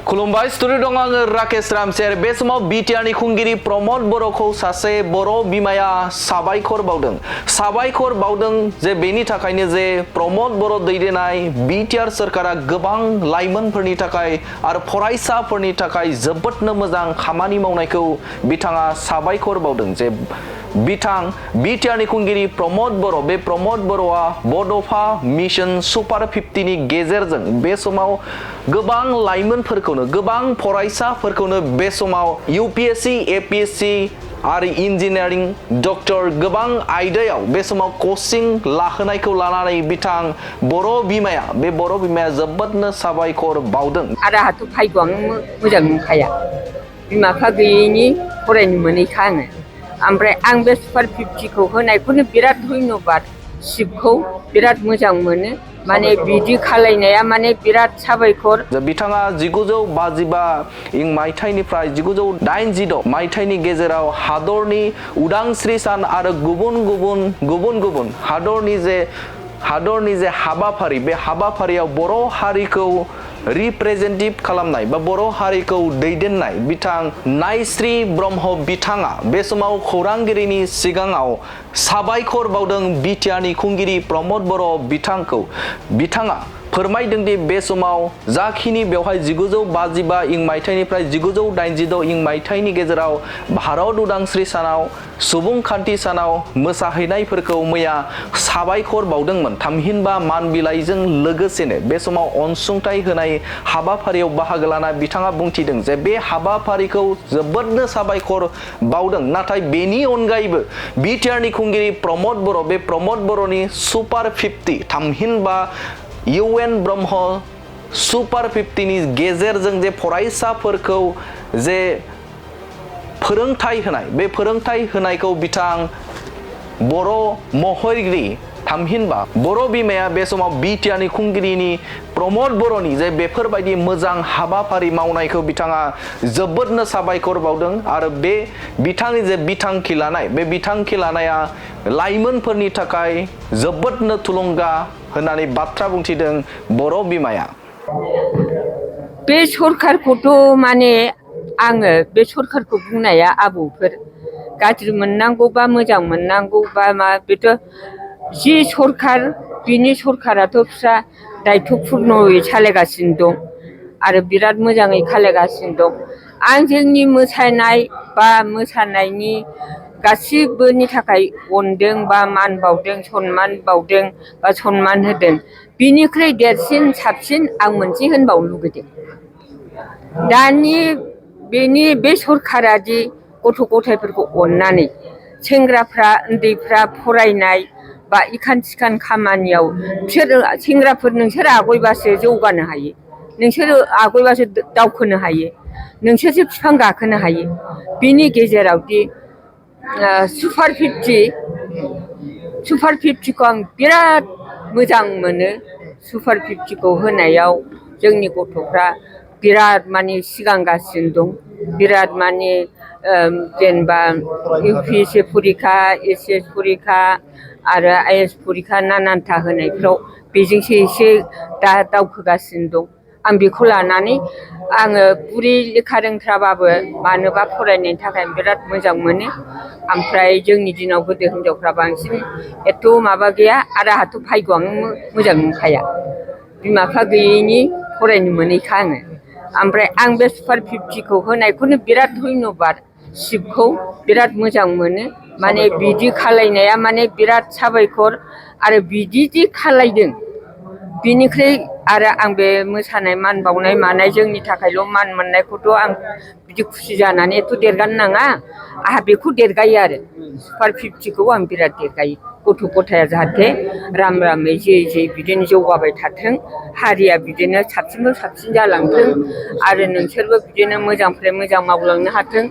खुलुमबाय स्टुडिअ दं आङो राकेश रामसेर बे समाव बिटिआरनि खुंगिरि प्रमद बर'खौ सासे बर' बिमाया साबायखर बावदों जे बेनि थाखायनो जे प्रमद बर' दैदेननाय बिटिआर सोरखारा गोबां लाइमोनफोरनि थाखाय आरो फरायसाफोरनि थाखाय जोबोदनो मोजां खामानि मावनायखौ बिथाङा साबायखर बावदों जे बिटिआरनि खुंगिरि प्रमद बर' बे प्रमद बर'आ बड'फा मिशन सुपार 50 नि गेजेरजों बे समाव गोबां लाइमोनफोरखौनो गोबां फरायसाफोरखौनो बे समाव यूपीएससी एपीएससी आरो इंजीनियरिंग डक्टर गोबां आयदायाव बे समाव कोचिं लाहोनायखौ लानानै बिथां बर' बिमाया जोबोदनो साबायखर बावदों आरो आंहाथ' भाग्यआनो मोजां नंखाया बिमा बिफा गैयैनि फरायनो मोनैखा आङो ओमफ्राय आं बे सुपार 50 खौ होनायखौनो बिराद धन्यबाद शिबखौ बिराद मोजां मोनो माने बिदि खालायनाया माने बिराद साबायखर बिथाङा 1955 मायथाइनिफ्राय 1986 मायथाइनि गेजेराव हादरनि उदांस्रि सान आरो गुबुन हादरनि जे हाबाफारि बे हाबाफारियाव बर' हारिखौ रिप्रेजेन्टेटिभ खालामनाय बा बर' हारिखौ दैदेननाय बिथां नायस्रि ब्रह्म बिथाङा बे समाव खौरांगिरिनि सिगाङाव साबायखर बावदों बिटिआरनि खुंगिरि प्रमद बर' बिथाङा फोरमायदों दि बे समाव जाखिनि बेवहाय 1955 मायथाइनिफ्राय 1986 मायथाइनि गेजेराव भारत उदांस्रि सानाव सुबुंखान्थि सानाव मोसाहैनायफोरखौ मैया साबायखर बावदोंमोन थामहिनबा मान बिलाइजों लोगोसेनो बे समाव अनसुंथाइ होनाय हाबाफारियाव बाहागो लाना बिथाङा बुंथिदों जे बे हाबाफारिखौ जोबोदनो साबायखर बावदों नाथाय बेनि अनगायैबो बिटिआरनि खुंगिरि प्रमद बर' बे प्रमद बर'नि सुपार 50 थामहिनबा UN ब्रह्म सुपार 50 नि गेजेरजों जे फरायसाफोरखौ जे फोरोंथाइ होनाय बे फोरोंथाइ होनायखौ बिथां बर' महरगिरि थामहिनबा बर' बिमाया बे समाव बिटिआरनि खुंगिरिनि प्रमद बर'नि जे बेफोरबायदि मोजां हाबाफारि मावनायखौ बिथाङा जोबोदनो साबायखर बावदों आरो बे बिथांनि जे बिथांखि लानाय बे बिथांखि लानाया लाइमोनफोरनि थाखाय जोबोदनो थुलुंगा होननानै बाथ्रा बुंथिदों बर' बिमाया बे सरखारखौथ' माने आङो बे सरखारखौ बुंनाया आबौफोर गाज्रि मोननांगौबा मोजां मोननांगौबा मा बेथ' जि सरखार बिनि सरखाराथ' फिसा दायथ'पुर्नयै सालायगासिनो दं आरो बिराद मोजाङै खालायगासिनो दं आं जोंनि मोसानाय बा मोसानायनि गासिबोनि थाखाय अनदों बा मान बावदों सनमान बावदों बा सनमान होदों बिनिख्रुइ देरसिन साबसिन आं मोनसे होनबावनो लुगैदों दानि बेनि बे सरखारा दि गथ' गथायफोरखौ अननानै सेंग्राफ्रा उन्दैफ्रा फरायनाय बा इखान थिखान खामानियाव बिसोर सेंग्राफोर नोंसोर आगयबासो जौगानो हायो नोंसोर आगयबासो दावखोनो हायो नोंसोरसो बिफां गाखोनो हायो बिनि गेजेरावदि सुपार 50 खौ आं बिराद मोजां मोनो सुपार 50 खौ होनायाव जोंनि गथ'फ्रा बिराद माने सिगांगासिनो दं बिराद माने जेनेबा यूपीएससी फरिखा एसएस फरिखा आरो आईएएस फरिखा नानानथा होनायफ्राव बेजोंसो एसे दा दावखोगासिनो दं आं बेखौ लानानै आङो बुरि लेखा रोंथ्राबाबो मानोबा फरायनायनि थाखाय बिराद मोजां मोनो ओमफ्राय जोंनि दिनाव गोदो हिनजावफ्रा बांसिन एथ' माबा गैया आरो आंहाथ' भाग्यआनो मोजां नंखाया बिमा बिफा गैयैनि फरायनो मोनैखा आङो ओमफ्राय आं बे सुपार 50 खौ होनायखौनो बिराद धन्यबाद शिबखौ बिराद मोजां मोनो माने बिदि खालायनाया माने बिराद साबायखर आरो बिदि खालायदों बिनिख्रुइ आरो आं बे मोसानाय मान बावनाय मानाय जोंनि थाखायल' मान मोननायखौथ' आं बिदि खुसि जानानै एथ' देरगानो नाङा आंहा बेखौ देरगायो आरो सुपार 50 खौ आं बिराद देरगायो गथ' गथाया जाहाथे रामै जै बिदिनो जौगाबाय थाथों हारिया बिदिनो साबसिननिफ्राय साबसिन जालांथों आरो नोंसोरबो बिदिनो मोजांनिफ्राय मोजां मावलांनो हाथों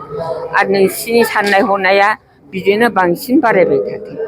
आरो नोंसिनि साननाय हनाया बिदिनो बांसिन बारायबाय थाथों।